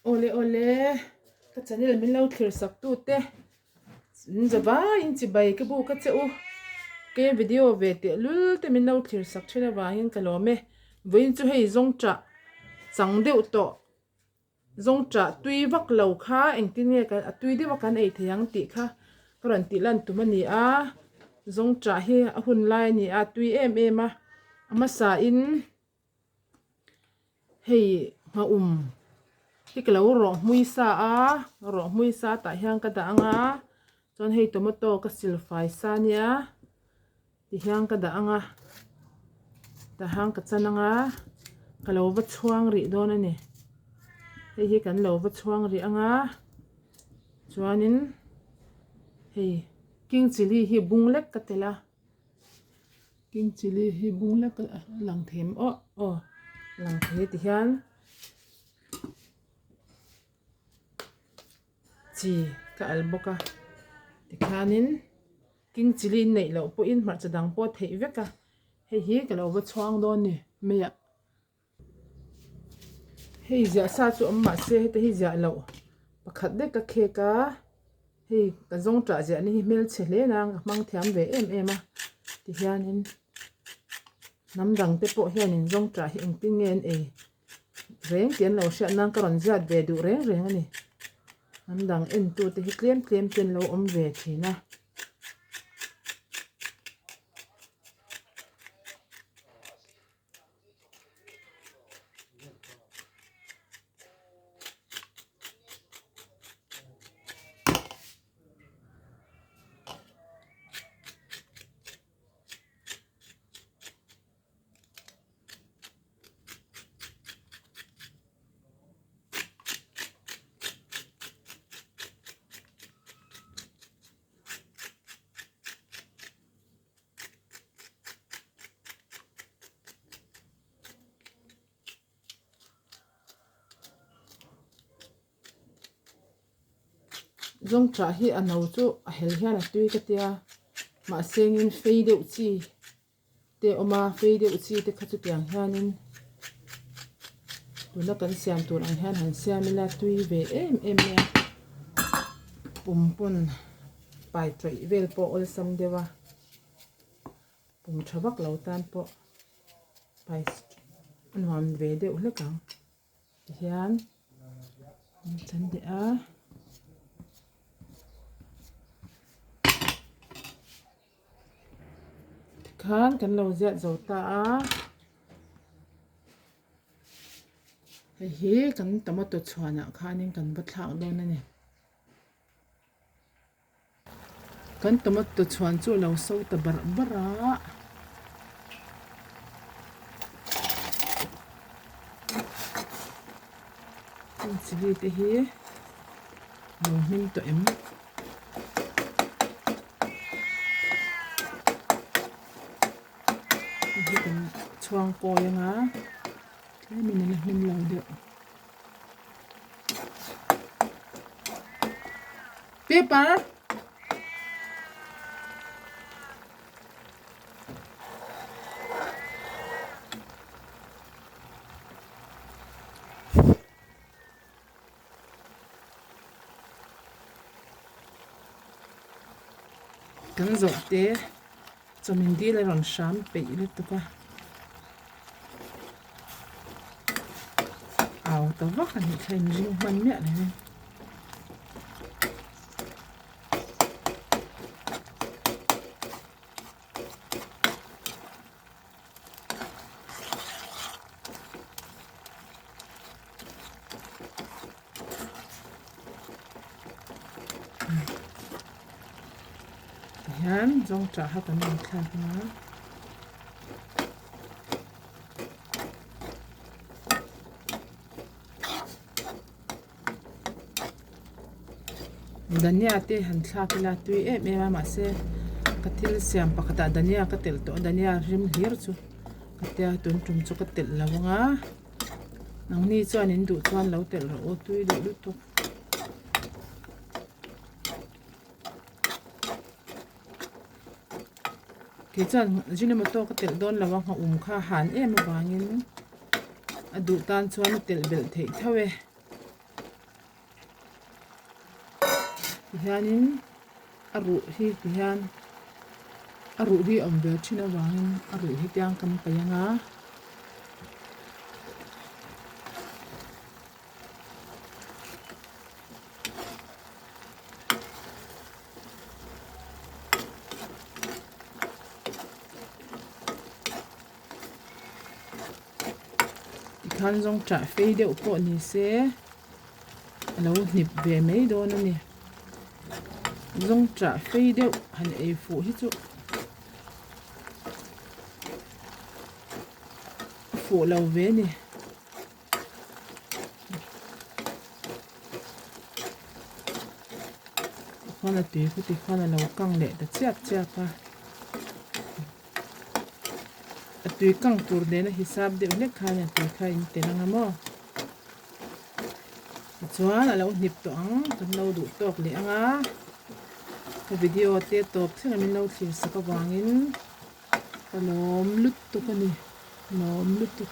Awle awle ka channel min lo thlir sak tu te in za vaiin chibai ka buk a che u ke video ve teh lul te min lo thlir sak thin avangin ka lawm e vawiin chu hei zawng chah chang deuh tawh zawng chah tui vak lo kha engtin nge kan a tui deuh a kan ei thei ang tih kha ka rawn tih lan tum a ni a zawng chah hi a hun lai a ni a tui em em a a hmasa in. Hei nghaum hi ka lo rawh hmui sa a rawh hmui sa tah hian ka dah ang a chuan hei tomato ka sil fai sa ania tihian ka dah ang a tah hian ka chan ang a ka lo va chhuang rih dawn a ni hei hi kan lo va chhuang rih ang a chuanin hei king chilli hi bung lek ka tel a. King chilli hi bung lek a lang thei em aw aw lang thei ti hian chi ka al bawk a tikhianin king chilli neih loh pawhin hmarcha dang pawh a theih vek a hei hi ka lo va chhuang dawn ni mai ah. Hei ziah sa chu awm mahse heta hi ziah loh pakhat daih ka khek a hei ka zawng tah ziah na hi hmelchhe hle nang ka hmang thiam ve em em a tihianin hnam dang te pawh hianin zawng tah hi engtin nge an ei reng tih an lo hriat nan ka rawn ziat ve duh reng reng a ni hnam dang en tu te hi tlem tlem te an lo awm ve thin a. Zawngṭah hi a no chu a hel hian a tui ka tia mahse engin fei deuh chi te a awm a fei deuh chi te kha chutiang hianin tuna kan siam tur ang hian han siam ila tui ve em em mai a pum pawn pai tawih vel pawh awlsam deuh a pum tha vak lo tan pawh pai a nuam ve deuh hlek ang tihian an chan leh a. Tikhan kan lo ziat zo ta a hei hi kan tomato chhuanah khanin kan va thlak dawn a ni. Kan tomato chhuan chu a lo so ta barh barh a. Heng chilli te hi lo hmin tawh em? Hei hi kan chhuang kawi anga tlemin a la hmin lo deuh. Paper Kan zawh te chawmin dil a rawn hram peih lutuk a au ta vak a nih kha inring hman miah lo in. Tihian zawngṭah kha kan rawn thlak ang a. Dhania te han thlak ila tui em em a mahse ka thil siam pakhatah dhania ka telh tawh a dhania rim hlir chu ka tia tun tum chu ka telh lo ang a nangni chuan in duh chuan lo telh rawh u tui duh lutuk. Kei chuan Ajinomoto ka telh dawn lo a nghahum kha a han em avangin a duh tan chuan a telh belh theih tho e. Tihianin a ruh hi tihian a ruh hi a awm ve thin avangin a ruh hi tiang kan paih ang a. Tikhan zawng ṭah fei deuh pawh ni se a lo hnip ve mai dawn a ni. Zawng ṭah fei deuh han ei fuh hi chu a fuh lo ve a ni. Tikhuan a tui khu tikhuan a lo kang leh ta chiap chiap a. A tui kang tur nena hisap deuh hlek khan a tui kha in tel anga maw. Tichuan a lo hnip tawh ang kan lo duh tawk leh anga ka video te tawp thleng a min lo thlir sak avangin ka lawm lutuk a ni lawm lutuk.